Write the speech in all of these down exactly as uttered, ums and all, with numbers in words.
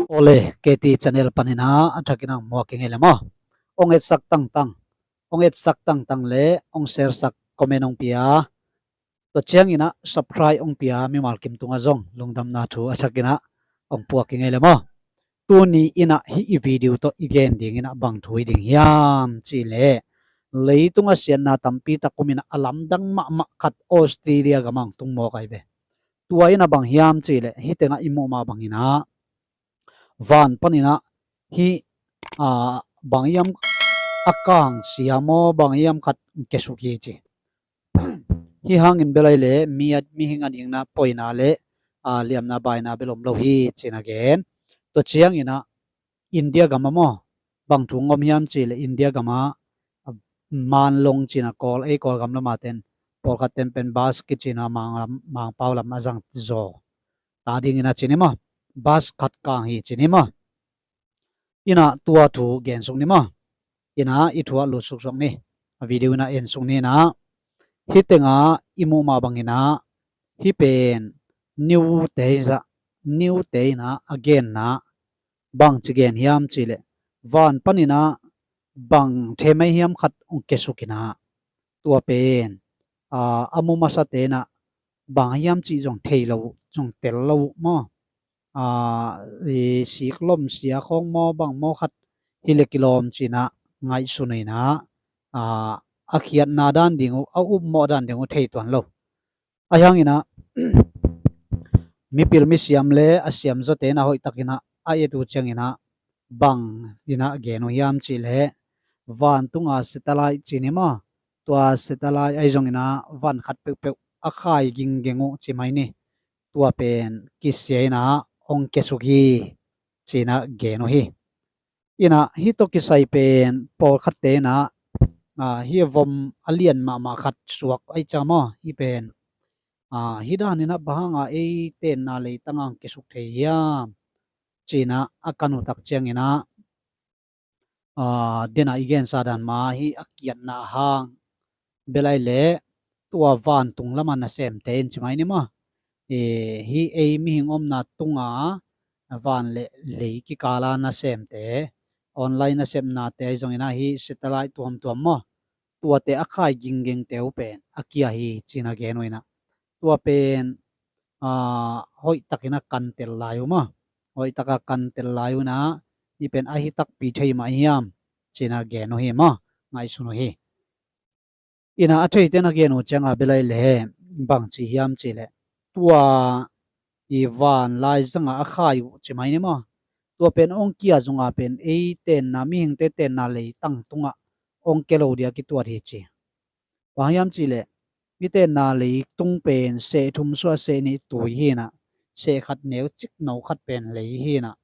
Ole, K T channel panin ah a thakin ah muak i ngei le maw? Ong etsak tangtang, ong etsak tangtang le ong sharesak, comment ong pia, tua ciangin ah subscribe ong pia mimal kim tungah zong lungdamna thu a thakin ah ong puak i ngei le maw? Tuni in ah hih i video tawh i gen dingin ah bang thu hi ding hiam cih leh, leitung a siatna tampi tak om in ah a lamdang mahmah khat Australia gamah tung mawk ahi ve. Tua in ah bang hiam cih leh, hih tengah i muh mah bangin ah van panin ah hih, a, bang hiam a kang sia maw, bang hiam khat kiasuk hi ci. Hih hangin bel ahi leh mi a, mihing a dingin ah poina le, a, liamna baina bel om lo hi ci-in a gen. Tua ciangin ah India gamah maw, bang thu ong om hiam cih leh India gamah, a, Manlong ci-in ah Kawl, ei Kawlgam lamah ten, pawlkhat ten pen Bus kici-in ah Mang lam, Mangpau lam a zang zaw ta dingin ah ci ni maw? Bus khat kang hi ci ni maw? In ah tua thu gensuk ni maw? In ah i thu ah lutsuk suk ni. A video in ah ensuk ni in ah. Hih tengah i muh mah bangin ah hih pen news te hi zah, news te in ah a genna bangci gen hiam cih leh, van panin ah bang themai hiam khat ong kiasuk in ah, tua pen, a, a mu masate in ah bang hiam cih zong thei lo, zong tel lo maw? A, i siklom sia khawng maw, bang maw khat hi leh kilawm ci-in ah ngaihsun in ah, a, a khiatna dan ding uh, a upmawh dan ding uh thei tuan lo. Ahi hangin ah mipil misiam le a siamzawte in ah hoihtakin ah a et uh ciangin ah bang in ah gen uh hiam cih leh, vantung a satellite ci ni maw? Tua satellite ahi zongin ah van khat peuhpeuh a khai ginggeng uh ci mai ni. Tua pen kisia in ah ong kiasuk hi ci-in ah gen uh hi. In ah hih tawh kisai pen pawlkhatte in ah, a, hih a vom a lian mahmah khat suak ahi ciang maw, hih pen, a, hih dan in ah bang hang a ei tenna leitang ah ong kiasuk thei hiam ci-in ah a kan uh tak ciangin ah, a, den a i gensa dan mah hih a kiatna a hang bel ahi leh tua vantung lam a nasemte in ci mai ni maw? E, hih ei mihing omna tung a van le lei kikal a nasemte, online nasepnate ahi zongin ah hih satellite tuamtuam maw? Tuate a khai ginggengte uh pen a kia hi ci-in a gen uh in ah. Tua pen, a, hoihtakin a kantel lai uh maw? Hoihtak a kantel lai uh in ah, hih pen a hi takpi thei mah hiam ci-in a gen uh hi maw? Ngaihsun uh hi. In ah a theite in a gen uh ciang a bel ahi leh bangci hiam cih leh, tua i van laizang a a khai uh ci mai ni maw? Tua pen ong kia zong a pen ei tenna, mihingte tenna leitang tungah ong kia lo dia kituat hi ci. Bang hiam cih leh, i tenna leitung pen seh thum suah seh nih tui hi in ah, seh khat neu cik no khat pen lei hi in ah,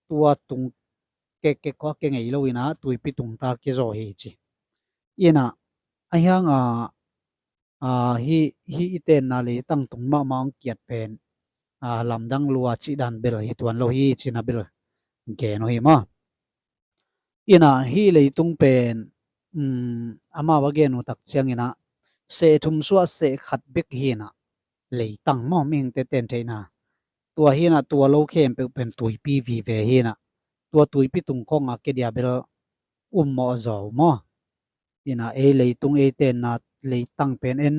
tua tung kekkek khawng a kia ngei lo in ah tuipi tung ta kia zaw hi ci. In ah, ahi hang a, a, hih, hih i tenna leitang tung mahmah ong kiat pen, a, lamdang lua cih dan bel hi tuan lo hi ci-in a bel gen uh hi maw? In ah hih leitung pen, um, amau a gen uh tak ciangin ah seh thum suah seh khat bek hi in ah, leitang maw, mihingte ten theihna. Tua hi in ah tua lo khempeuh pen tuipi vive hi in ah, tua tuipi tung khawng a kia dia bel upmawh zaw uh maw? In ah ei leitung ei tenna leitang pen en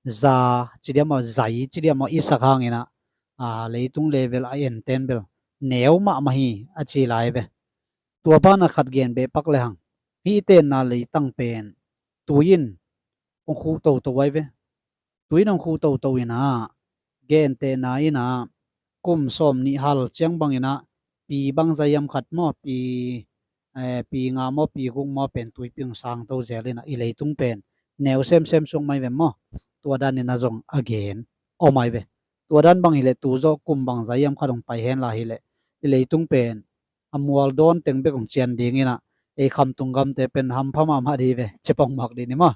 za ci dia maw, zai ci dia maw, i sak hangin ah, a, leitung level a enten bel neu mahmah hi a ci lai ve. Tua pan a khat gen beh pak le hang, hih i tenna leitang pen tui in ong khuh toto ahi ve. Tui in ong khuh toto in ah, gentehna in ah, kum sawm nih hal ciang bangin ah, pi bangzah hiam khat maw, pi, eh, pi nga maw, pi guk maw pen tuipi ong sang to zel in ah, i leitung pen neu semsem suk mai ve maw? Tua dan in ah zong a gen om ahi ve. Tua dan bang hi leh tu zawh kum bangzah hiam khat ong pai hen la hi leh, i leitung pen a mual dawn teng bek ong cian ding in ah, ei khamtung gamte pen hampha mahmah di ve, cia pongmak di ni maw?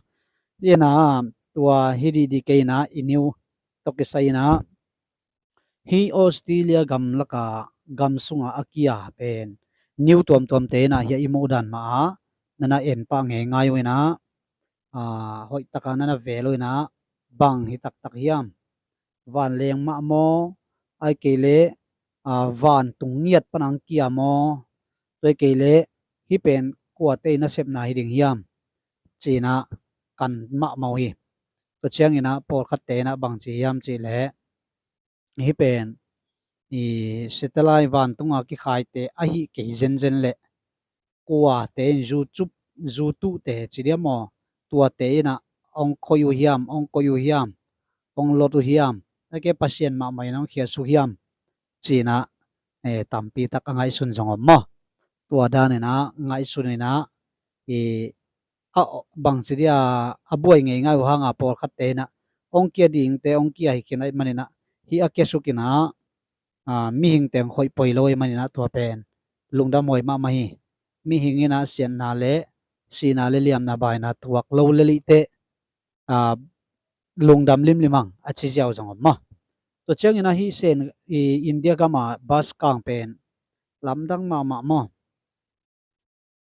In ah, tua hi didi kei in ah, i news tawh kisai in ah, hih Australia gamlak a, gam sung a a kia pen news tuamtuamte in ah hih a i muh dan mah a na na en pah ngeingai uh in ah, a, hoihtak a na na vel uh in ah, bang hi taktak hiam? vanleng mah maw, ahih kei leh vantung ngiat pan hong kia maw, tua ahih kei leh hih pen kuate in a sepna hi ding hiam ci-in ah kan mahmah uh hi. Tua ciangin ah pawlkhatte in ah bangci hiam cih leh hih pen i satellite vantung a kikhaite ahih kei zenzen leh kuate in YouTube, YouTubete ci diam maw, tuate in ah hong koih uh hiam, hong koih uh hiam, hong lot uh hiam, ahih kei leh Pasian mahmah in hong khiasuk hiam ci-in ah tampi tak a ngaihsun zong om maw. Tua danin ah ngaihsun in ah i a bangci dia a buai ngeingai uh hanga pawlkhatte in ah hong kia dingte hong kia hi khin ahih manin ah hih a kiasuk in ah mihingte hong khoih poi lo ahih manin ah tua pen lungdam huai mahmah hi. Mihing in ah siatna le sihna le liamna baina tuak lo leh lite lungdam limlim ang a ci ziau zong om maw. Tua ciangin ah hih sen i India gam a bus kang pen lamdang mahmah maw.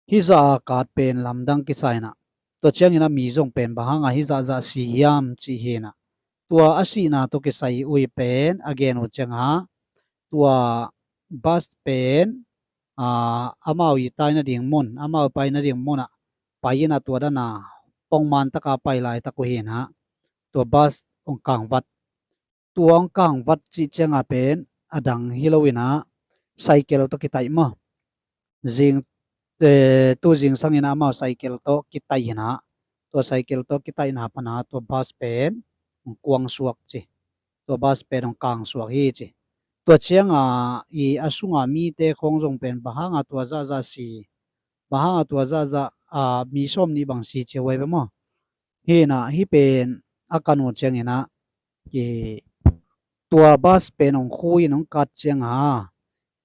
Hih zah a kat pen lamdang kisa in ah tua ciangin ah mi zong pen bang hanga hih zahzah si hiam cih hi in ah tua a sihna tawh kisai uh pen a gen uh ciangin ah tua bus pen amau i tai nading mun, amau pai nading mun ah pai in ah tua dan a pongman taka pai laitak uh hi in ah tua bus hong kangvat. Tua hong kangvat cih ciangin pen a dang hi lo in ah cycle tawh kitaih maw. Zing, tu zingsang in ah amau cycle tawh kitaih in ah tua cycle tawh kitaihna pan ah tua bus pen hong kuang suak ci. Tua bus pen hong kang suak hi ci. Tua ciangin i a sunga mite khawng zong pen bang hanga tua zahzah si, bang hanga tua zahzah mi sawm nih bang si ci uh ai ve maw. Hi in ah hih pen a kan uh ciangin ah tua bus pen hong khu in hong kat ciangin ah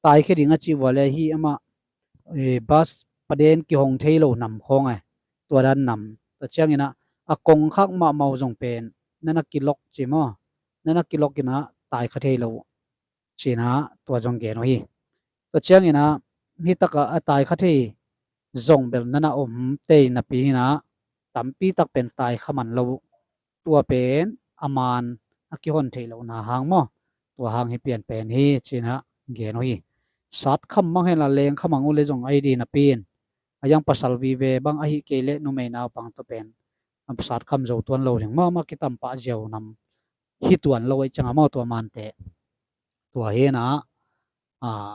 taikhia ding a cih uh a leh hih amah bus paden kihong thei lo nam khawng e, tua dan nam. Tua ciangin ah a kongkhak mahmah uh zong pen na na kilok ci maw, na na kilok in ah taikhia thei lo uh ci-in ah tua zong gen uh hi. Tua ciangin ah hih takah a taikhia thei zong bel na na om tei napi in ah tampi tak pen taikhia man lo uh. Tua pen a man a kihon theih lohna hang maw, tua hang hih pian pen hi ci-in ah gen uh hi. Satkham mang hen la lengkham mang uh leh zong a hi ding napi in a yang pasal vive bang ahih kei leh numei naupang tawh pen satkham zo tuan lo ding maw, amah kitam pah ziau nam hi tuan lo ahih ciangin maw tua mante. Tua hi in ah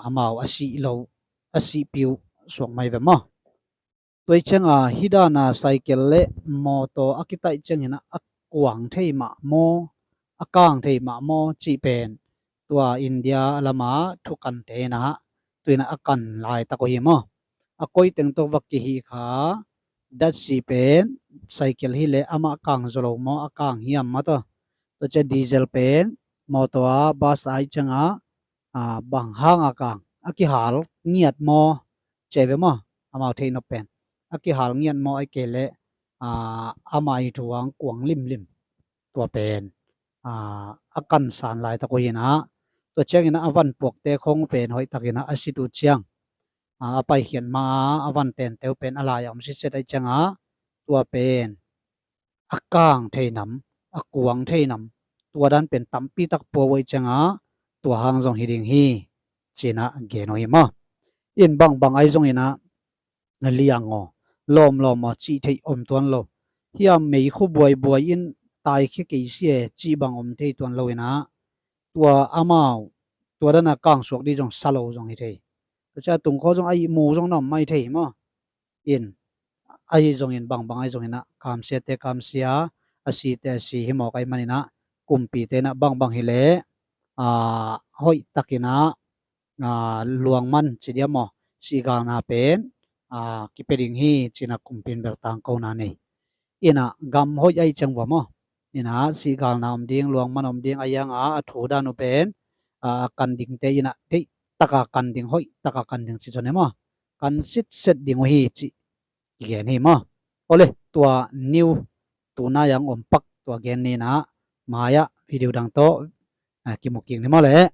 amau a sih lo, a sihpi uh suak mai ve maw. Tua ahih ciangin hih dan a cycle le mawtaw a kitaih ciangin ah a kuang thei mah maw, a kang thei mah maw cih pen tua India lam a thukante in ah tu in ah a kan laitak uh hi maw. A koi teng tawh va kihih kha, datsi pen cycle hi leh amah kang zaw lo maw, a kang hiam maw, tua ciang diesel pen mawtaw a, bus a ahih ciangin bang hanga kang, a kihal ngiat maw, ci ve maw, amau theih nop pen a kihal ngiat maw, ahih kei leh amah i thu hang kuang limlim, tua pen a kan san laitak uh hi in ah. Tua ciangin ah a van puakte khawng uh pen hoih takin ah a sit uh ciang a paikhiat ma a van tente uh pen a lai a om sitset ahih ciangin tua pen a kang thei nam, a kuang thei nam, tua dan pen tampi tak pua uh ahih ciangin tua hang zong hi ding hi ci-in ah gen uh hi maw. In bangbang ahi zongin ah liang aw, lawmlawm aw cih theih om tuan lo. Hiam meikhu buaibuai in taikhia kei si e cih bang om thei tuan lo in ah tua amau tua dan a kang suak ding zong sa lo zong hi thei. Tua ciang a tungkhaw zong a ihmu zong na om mai thei hi maw. In ahi zongin bangbang ahi zongin ah kamsiate kamsia, a site a si hi mawk ahih manin ah kumpite in ah bangbang hi leh hoih takin ah luangman ci diam maw, sihgalna pen kipia ding hi ci-in ah kumpi in bel tangkona nei. In ah gam hoih ahih ciang vua maw, in ah sihgalna om ding, luangman om ding, a yang a a thu dan uh pen a kan dingte in ah deih taka kan ding, hoih taka kan ding ci zong hi maw, kan sitset ding uh hi cih kigen hi maw. Awle, tua new tunai ang om pak tua gen ni in ah mai-ah video dang tawh kimu kik ni maw le.